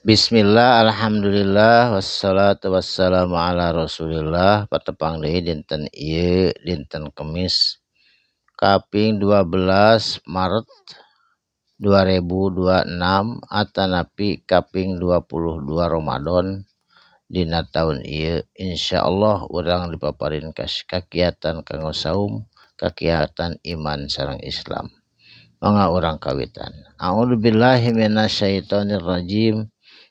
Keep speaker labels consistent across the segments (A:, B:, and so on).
A: Bismillah, alhamdulillah, wassalatu wassalamu ala rasulillah. Patepang deui dinten ieu, dinten Kemis kaping 12 Maret 2026 atanapi kaping 22 Ramadan dina taun ieu. Insyaallah urang dipaparin kakiatan kanggo saum, kakiatan iman sareng Islam. Mangga urang kawitan. A'udzubillahi minasyaitonirrajim.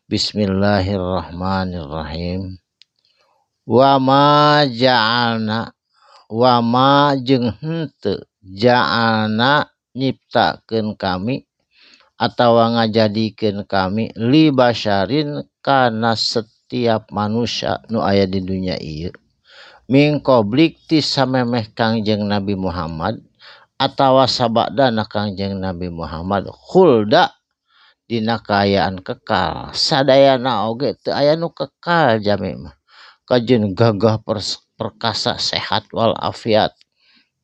A: Bismillahirrahmanirrahim. Wa ma ja'alna, wa ma jeung henteu, ja'alna nyiptakeun kami atawa ngajadikeun kami li basyarin kana setiap manusia nu aya di dunya ieu, min qablik ti samemeh Kangjeng Nabi Muhammad atawa sabadana Kangjeng Nabi Muhammad, khulda dina kaayaan kekal. Sadayana oge teu aya nu kekal jami mah. Kajeun gagah perkasa sehat wal afiat,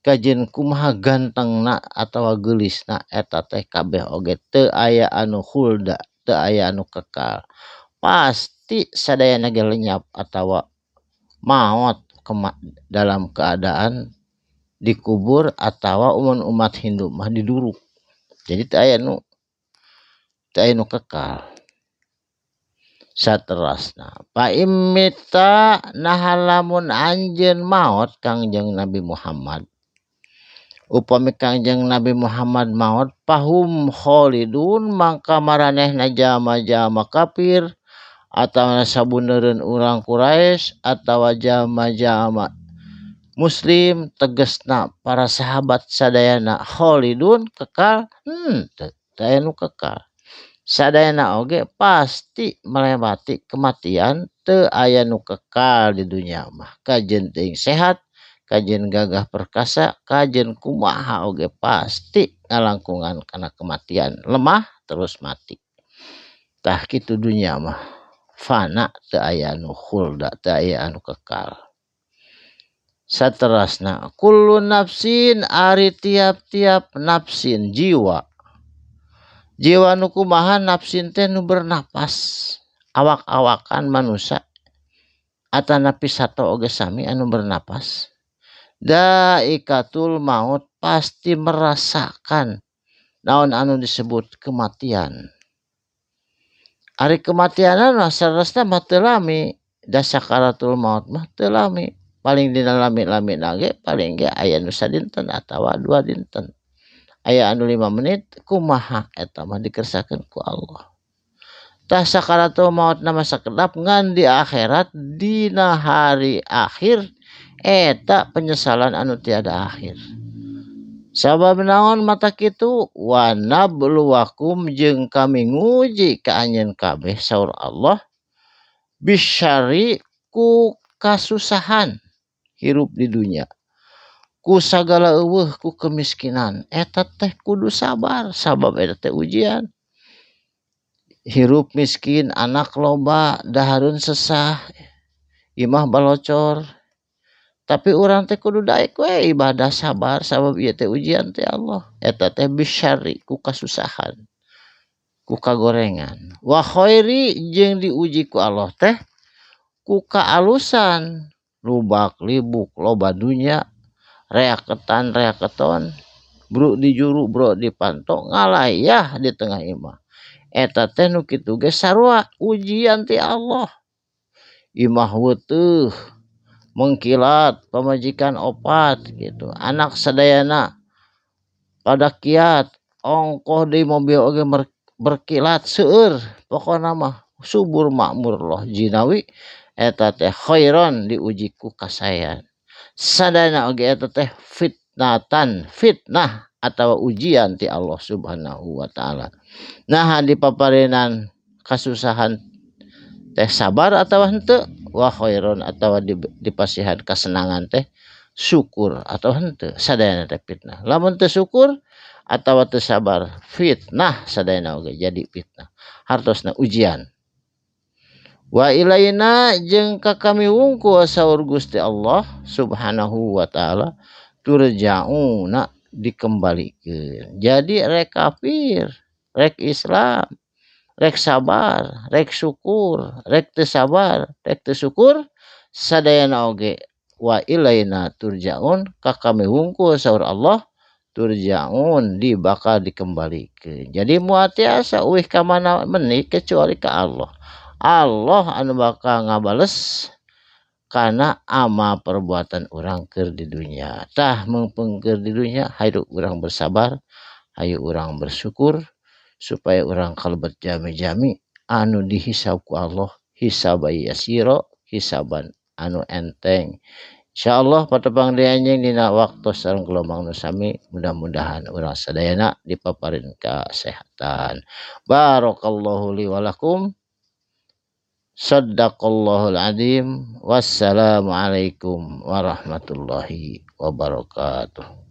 A: kajeun kumaha gantengna atawa geulisna, eta teh kabeh oge teu aya anu khulda, teu aya anu kekal. Pasti sadayana ge lenyap atawa maot dalam keadaan dikubur atawa umun umat Hindu mah diduruk. Jadi teu aya nu kekal. Saterasna fa immita, naha lamun anjeun maot Kangjeng Nabi Muhammad, upami Kangjeng Nabi Muhammad maot, fahum khalidun, mangka maranehna jalma-jalma kafir atawa sabuneureun urang Quraisy atawa jalma-jalma muslim, tegesna para sahabat sadayana, khalidun kekal, henteu, teu aya nu kekal. Sadayana oge pasti melewati kematian, teu aya nu kekal di dunya mah. Kajeun teuing sehat, kajeun gagah perkasa, kajeun kumaha oge pasti ngalangkungan kana kematian, lemah terus mati. Tah kitu dunya mah fana, teu aya nu khulda, teu aya anu kekal. Saterasna kullu nafsin, ari tiap-tiap nafsin jiwa. Jiwa nu kumaha? Nafsin teh nu bernapas, awak-awakan manusia atanapi sato oge sami anu bernapas. Daikatul maut, pasti merasakan naon anu disebut kematian. Ari kematianan mah saresna mah teu lami, da sakaratul maut mah teu lami. Paling dina lami-lami ge paling ge aya nu sadinten atawa 2 dinten. Aya anu 5 menit, kumaha eta mah dikersakeun ku Allah. Tah sakaratul maut na mah sakedap, ngan di akhirat dina hari akhir eta penyesalan anu tiada akhir. Sabab naon mata kitu? Wa nabluwakum, jeung kami nguji ka anjeun kabeh saur Allah, bisyari ku kasusahan hirup di dunya, ku sagala eueuh, ku kemiskinan, eta teh kudu sabar sabab eta teh ujian. Hirup miskin, anak loba, dahareun sesah, imah balocor, tapi urang teh kudu daek we ibadah sabar sabab ieu teh ujian teh Allah. Eta teh bisyari ku kasusahan, ku kagorengan. Wa khairi, jeung diuji ku Allah teh ku kaalusan, lubak libuk loba dunya, reaketan reaketon, bro di juru bro di panto, ngalayah di tengah imah. Eta teh nu kitu ge sarua ujian ti Allah. Imah weutuh mengkilat, pamajikan opat gitu, anak sadayana pada kiat, ongkoh di mobil oge berkilat seueur, pokona mah subur makmur loh jinawi. Eta teh khairon, diuji ku kasayan. Sadayana oge eta teh fitnatan, fitnah atau ujian ti Allah Subhanahu wa taala. Nah di paparinan kasusahan teh sabar atau henteu, wa khairon atau dipasihan kasenangan teh syukur atau henteu, sadayana teh fitnah. Lamun teu syukur atau teu sabar, fitnah, sadayana oge jadi fitnah, hartosna ujian. Wa ilaina, jeung ka kami wungkul saur Gusti Allah Subhanahu wa taala, turja'una, dikembalikeun. Jadi rek kafir rek Islam. Rek sabar, rek syukur, rek teu sabar, rek teu syukur, sadayana oge wa ilaina turjaun, ka kami wungkul saur Allah, turjaun di bakal dikembalikeun. Jadi moal tiasa uih ka mana menik kecuali ka Allah. Allah anu bakal ngabales kana amal perbuatan urang keur di dunya. Tah mumpung keur di dunya hayu urang bersabar, hayu urang bersyukur supaya urang kalebet jami-jami anu dihisab ku Allah hisaban yasira, hisaban anu enteng. Insyaallah patepang deui anjing dina waktu sareng gelombang nu sami, mudah-mudahan urang sadayana dipaparin kasehatan. Barakallahu li wa lakum. Sadaqallahul azim. Wassalamualaikum warahmatullahi wabarakatuh.